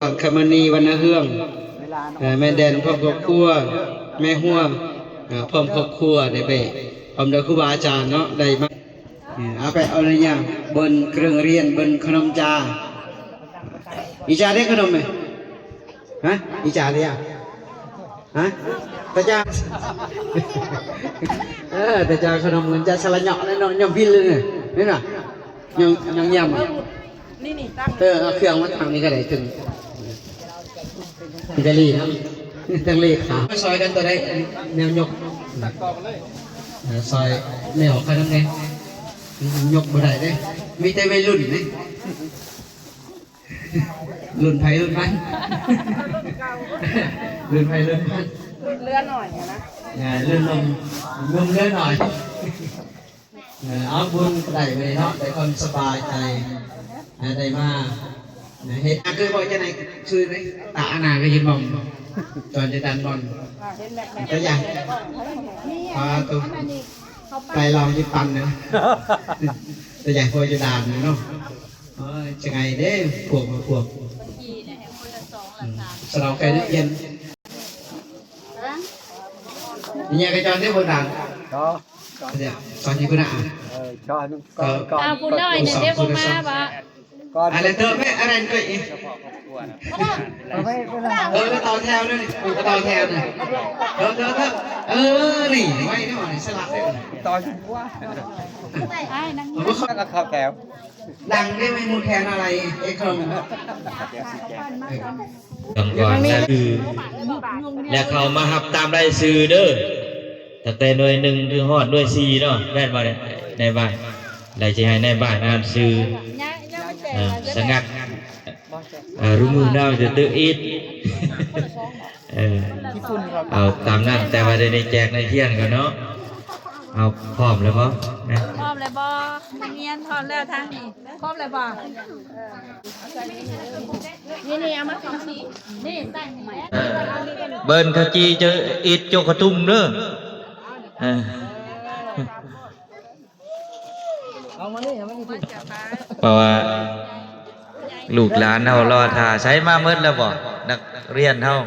ຄຳມະນີ ວັນນະເຮືອງ ເອີ ແມ່ແດນ ພ້ອມຄອບຄົວ ແມ່ຮົວ ເອີ ພ້ອມຄອບຄົວ ໄດ້ໄປ ພ້ອມດ້ວຍຄູບາອາຈານເນາະ ໄດ້ມາ ເອີ ເອົາໄປ ເອົາລະຍາ ເບິ່ນເຄື່ອງຮຽນ ເບິ່ນຂະໜົມຈາ ອີຈາໄດ້ຂະໜົມໄໝ? ຮະ? ອີຈາເດຍ? ຮະ? ຕາຈາ ເອີ ຕາຈາຂະໜົມເງິນຈາສະລະເຍາະເນາະ ຍອງພິນເລີຍ ເຫັນບໍ່? ຍອງ ຍອງຢ້ຳ ນີ້ ນີ້ ຕັ້ງ ເອີ ເອົາເຄື່ອງມາຕັ້ງນີ້ກໍໄດ້ ເຖິງ ເປັນຕາລີເນາະ ເຖິງເລຂາ ມາຊ່ອຍກັນຕົວໃດ ແນວຍົກ ເອີ ຊ່ອຍແມ່ອອກຄ່ານຳແດ່ ຍົກບໍ່ໄດ້ເດ້ ມີແຕ່ໄວລຸ້ນເດ້ ລຸ້ນໃຜລຸ້ນມັນ ລຸ້ນໃຜລຸ້ນມັນ ລຸ້ນເຫຼືອໜ້ອຍນະ ເອີ ລຸ້ນໜຸ່ມ ໜຸ່ມເຫຼືອໜ້ອຍ. ເອີ ເອົາບຸນໄດ້ໄປເນາະ ໄດ້ຄວາມສະບາຍໃຈ ເອີ ໄດ້ມາເຮັດ ຄືບອກຈັ່ງໃດ ຊື່ໃດ ຕາອານາກໍເຫັນໝ່ອງ ຈອນຈະດັນບ່ອນ ຕາຢາຍ ປາໂຕ ໄປລອງຢູ່ປັ່ນນະ ຕາຢາຍ ພໍຢູ່ດ່ານເນາະ ໂອ້ຍ ຈັ່ງໃດເດ້ ພວກມາພວກ ສະເດາໄກ່ເນາະ ຢ້ຽມ ເຍກະຈອນເດ້ບໍ່ດັງ ກໍ ສອນຢູ່ພຸ້ນນະ ເອີ ຈອນ ກໍ ກໍ ອ້າວ ຜູ້ນ້ອຍນີ້ເດ້ບໍ່ມາບໍ່ ກໍ ອາ ແລ້ວເຕີແມ່ ອັນນັ້ນກໍອີກ ເອີ ກໍຕໍ່ແຖວນັ້ນ ກໍຕໍ່ແຖວນັ້ນ ເອີ ເອີ ເອີ ນີ້ ໄວເນາະ ນີ້ສະຫຼັບເດ້ ຕໍ່ຢູ່ວ່າ ອ້າຍ ນັ່ງ ກໍເຂົ້າແຖວ ດັງໄດ້ໄວໝູ່ແທນອະໄລ ເອກະລອງ ກັງວານນະ ແລະ ເຂົາມາຮັບຕາມລາຍຊື່ເດີ ຕັ້ງແຕ່ໜ່ວຍໜຶ່ງ ເຖິງຮອດໜ່ວຍສີ່ເນາະ ແມ່ນບໍ່ ນາຍບ້ານ ແລະ ຊິໃຫ້ນາຍບ້ານອ່ານຊື່ ເອີ ສະຫງັດ ເອີ ລຸມືນາວຈະຕຶກອິດ ເອີ ເອົາຕາມນັ້ນ ແຕ່ວ່າໄດ້ແຈກໃນທຽນກ່ອນເນາະ ເອົາ ພ້ອມແລ້ວບໍ່ ພ້ອມແລ້ວບໍ່ ນັກຮຽນ ພ້ອມແລ້ວທາງນີ້ ຄອບແລ້ວບໍ່? ນີ້ໆ ເອົາມາສອງສີ ນີ້ໃສ່ໃຫ້ ເອີ ເບິ່ນຂະຈີເຈີອິດໂຈກຂະຕຸ້ມເດີ ເອີ ເອົາມານີ້ ເອົາມານີ້ ເພາະວ່າລູກຫຼານເຮົາລໍຖ້າ ໃສມາໝົດແລ້ວບໍ່ ນັກຮຽນເຮົາ?